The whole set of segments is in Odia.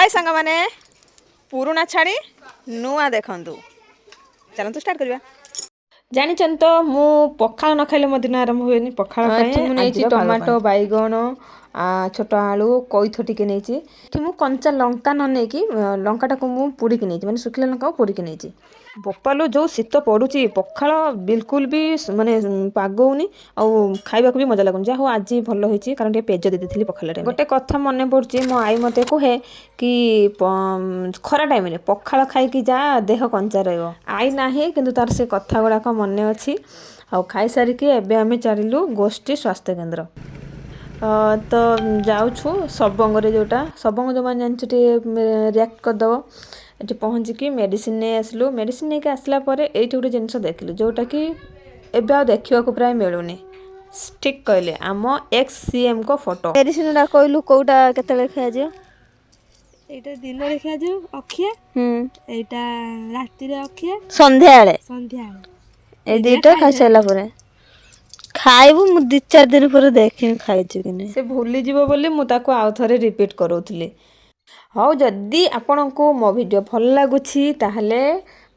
ହାଏ ସାଙ୍ଗମାନେ, ପୁରୁଣା ଛାଡ଼ି ନୂଆ ଦେଖନ୍ତୁ। ଚାଲନ୍ତୁ ଷ୍ଟାର୍ଟ କରିବା। ଜାଣିଛନ୍ତି ତ, ମୁଁ ପଖାଳ ନ ଖାଇଲେ ମୋ ଦିନ ଆରମ୍ଭ ହୁଏନି। ପଖାଳ ପାଇଁ ଏଠି ମୁଁ ନେଇଛି ଆଜିର ପାଗ ଟମାଟୋ, ପାଣି। ବାଇଗଣ, ଛୋଟ ଆଳୁ, କଇଥ ଟିକେ ନେଇଛି। ଏଠି ମୁଁ କଞ୍ଚା ଲଙ୍କା ନ ନେଇକି ଲଙ୍କାଟାକୁ ମୁଁ ପୋଡ଼ିକି ନେଇଛି, ମାନେ ଶୁଖିଲା ଲଙ୍କାକୁ ପୋଡ଼ିକି ନେଇଛି। ବୋପାଲୋ, ଯେଉଁ ଶୀତ ପଡ଼ୁଛି, ପଖାଳ ବିଲକୁଲ ବି ମାନେ ପାଗଉନି ଆଉ ଖାଇବାକୁ ବି ମଜା ଲାଗୁନି। ଯାହା ହଉ, ଆଜି ଭଲ ହେଇଛି, କାରଣ ଟିକେ ପେଜ ଦେଇ ଦେଇଥିଲି ପଖାଳ ଟାଇମ୍ରେ। ଗୋଟେ କଥା ମନେ ପଡ଼ୁଛି, ମୋ ଆଈ ମୋତେ କୁହେ କି ଖରା ଟାଇମ୍ରେ ପଖାଳ ଖାଇକି ଯା, ଦେହ କଞ୍ଚା ରହିବ। ଆଈ ନାହିଁ, କିନ୍ତୁ ତାର ସେ କଥା ଗୁଡ଼ାକ ମନେ ଅଛି। ଆଉ ଖାଇସାରିକି ଏବେ ଆମେ ଚାଲିଲୁ ଗୋଷ୍ଠୀ ସ୍ୱାସ୍ଥ୍ୟ କେନ୍ଦ୍ର। ତ ଯାଉଛୁ ସବଙ୍ଗରେ, ଯେଉଁଟା ସବଙ୍ଗ ଯେଉଁମାନେ ଜାଣିଛୁ, ଟିକେ ରିଆକ୍ଟ କରିଦେବ। ଏଠି ପହଞ୍ଚିକି ମେଡ଼ିସିନ ନେଇ ଆସିଲୁ। ମେଡ଼ିସିନ ନେଇକି ଆସିଲା ପରେ ଏଇଠି ଗୋଟେ ଜିନିଷ ଦେଖିଲୁ, ଯେଉଁଟାକି ଏବେ ଆଉ ଦେଖିବାକୁ ପ୍ରାୟ ମିଳୁନି। ଠିକ୍ କହିଲେ, ଆମ ଏକ୍ସ ସିଏମ୍ଙ୍କ ଫଟୋ। ମେଡିସିନ ଟା କହିଲୁ, କୋଉଟା କେତେବେଳେ ଖିଆଯିବ? ଏଇଟା ଦିନରେ ଖିଆଯିବ ଅଖିଆ। ଏଇଟା ରାତିରେ ଅଖିଆ। ସନ୍ଧ୍ୟାବେଳେ। ସନ୍ଧ୍ୟାବେଳେ। ଏଇ ଦିଟା ଖାଇସାରିଲା ପରେ ଖାଇବୁ। ମୁଁ 2-4 ଦିନ ପରେ ଦେଖିବି ଖାଇଛୁ କି ନାହିଁ। ସେ ଭୁଲିଯିବ ବୋଲି ମୁଁ ତାକୁ ଆଉ ଥରେ ରିପିଟ୍ କରାଉଥିଲି। ହଉ, ଯଦି ଆପଣଙ୍କୁ ମୋ ଭିଡ଼ିଓ ଭଲ ଲାଗୁଛି ତାହେଲେ,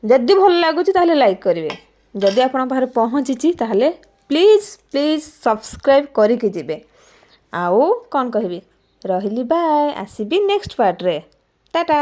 ଯଦି ଭଲ ଲାଗୁଛି ତାହେଲେ ଲାଇକ୍ କରିବେ। ଯଦି ଆପଣଙ୍କ ପାଖରେ ପହଞ୍ଚିଛି, ତାହେଲେ ପ୍ଲିଜ୍ ପ୍ଲିଜ୍ ସବସ୍କ୍ରାଇବ୍ କରିକି ଯିବେ। ଆଉ କ'ଣ କହିବି, ରହିଲି, ବାଏ। ଆସିବି ନେକ୍ସଟ ପାର୍ଟରେ। ଟାଟା।